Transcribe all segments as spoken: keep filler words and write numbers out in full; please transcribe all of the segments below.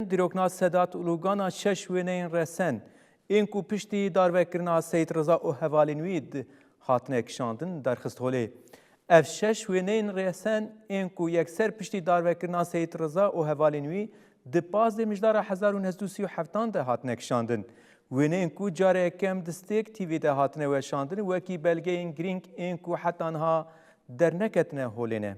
Dîroknas Sedat Ulugana şeş wêneyên resen ên ku piştî darvekirina Seyîd Riza û hevalên wî di hatine kişandin derxist holê. Ev şeş wêneyên resen ên ku yekser piştî darvekirina Seyîd Riza û hevalên wî di pazdeh mijdara hezar û neh sed û sî û heftan de hatine kişandin. Wêneyên ku cara yekem di Stêrk T V de hatine weşandin wekî belgeyên girîng ên ku heta niha derneketine holê ne.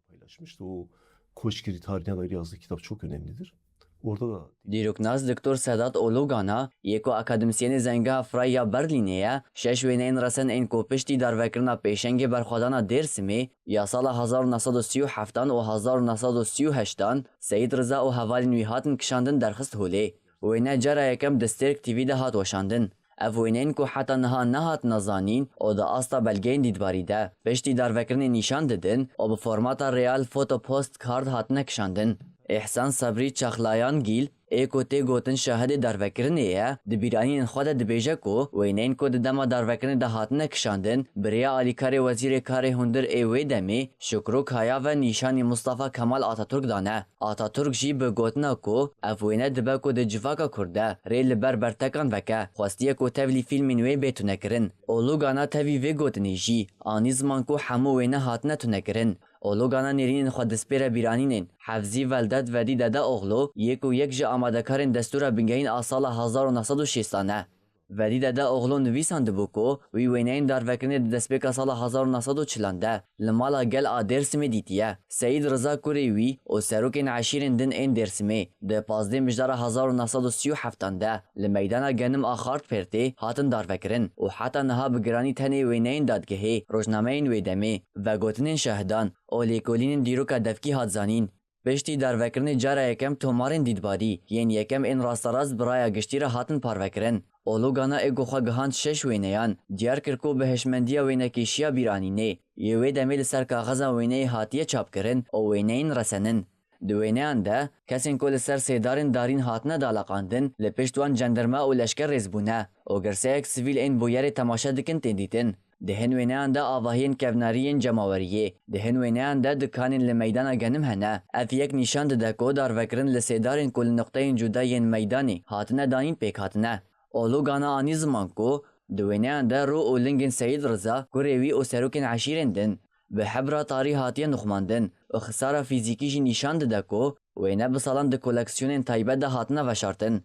Paylaşmıştı. O Koçgiri tarihine dair yazdığı kitap çok önemlidir. Orada da Dîroknas Doktor Sedat Olugana yê ku akademîsyenê Zengeha Frey ya Berlînê ye, şeş wêneyên resen ên ku piştî darvekirina pêşengê berxwedana Dêrsimê ya sala hezar û neh sed û sî û heftan û hezar û neh sed û sî û heştan Seyîd Riza û hevalên wî hatin kişandin derxist holê. Wêne cara yekem di Stêrk T V de hat weşandin. Ev wêneyên ku heta niha nehatine zanîn û di asta belgeyên dîtbarî de piştî darvekirinê nîşan didin û bi formata Real Photo Postcard hatine kişandin. Îhsan Sebrî Çaxlayangîl ê ku tê gotin şahidê darvekirinê ye, di bîranînên xwe de dibêje ku wêneyên ku di dema darvekirinê de hatine kişandin, bi rêya alîkarê Wezîrê Karê Hundir ê wê demê Şukru Kaya ve nîşanî Mustafa Kemal Ataturk dane. Ataturk jî bi gotina ku ev wêne dibe ku di civaka Kurd de rê li ber bertekan veke, xwestiye ku tevlî fîlmên wê bê tunekirin. Olugana tevî vê gotinê jî anî ziman ku hemû wêne hatine tunekirin. Olugana nêrînên xwe dispêre bîranînên Hevzî Veldet Vedî Dede Oxlu yê ku yek ji amadekarên destûra bingehîn a sala hezar û neh sed û şêstan e. Vedî Dede Oxlu nivîsandibû ku wî wêneyên darvekirinê di destpêka sala hezar û neh sed û çilan de li mala gel a Dêrsimê dîtiye. Seyîd Riza kurê wî û serokên eşîrên din ên Dêrsimê di pazdeh mijdara hezar û neh sed û sî û heftan de li meydana genim a Xartpêrtê hatin darvekirin û heta niha bi giranî tenê wêneyên dadgehê, rojnameyên wê demê, vegotinên şahidan û lêkolînên dîroka devkî hat zanîn. Piştî darvekirinê cara yekem tomarên dîtbarî yên yekem ên rasterast bi raya giştî re hatin parvekirin. Olugana ê ku xwe gihand şeş wêneyan, diyar kir ku bi hişmendiya wênekêşiya bîranînê yê wê demê li ser kaxeza wêneyê hatiye çapkirin û wêneyên resen in. Di wêneyan de kesên ku li ser sêdarên darîn hatine daleqandin, li pişt wan cendirme û leşker rêzbûne û girseyek sivîl ên bûyerê temaşe dikin tên dîtin. Di hin wêneyan de avahiyên kevnarî yên cemaweriyê, di hin wêneyan de dikanên li meydana genim hene. Ev yek nîşan dide ku darvekirin li sêdarên ku li nuqteyên cuda yên meydanê hatine danîn pêk hatine. Olugana anî ziman ku di wêneyan de rû û lingên Seyîd Riza, kurê wî û serokên eşîrên din bi hebra tarî hatiye nuxmandin û xisara fîzîkî jî nîşan dide ku wêne bi salan di koleksiyonên taybet de hatine veşartin.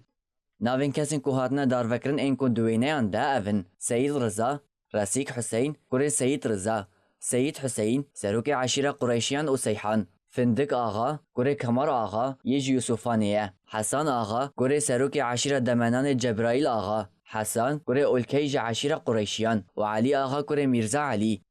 Navên kesên ku hatine darvekirin ên ku di wêneyan de ev in: Seyîd Riza, Resîk Huseyn, kurê Seyîd Riza, Seyîd Huseyn, serokê eşîra Qureyşiyan û Seyhan, Findik Axa, kurê Kemar Axa, yê ji Yusufanê ye, Hesan Axa, kurê serokê eşîra Demenanê Cebraîl Axa, Hesan, kurê Olkey ji eşîra Qureyşiyan û Elî Axa, kurê Mîrza Elî.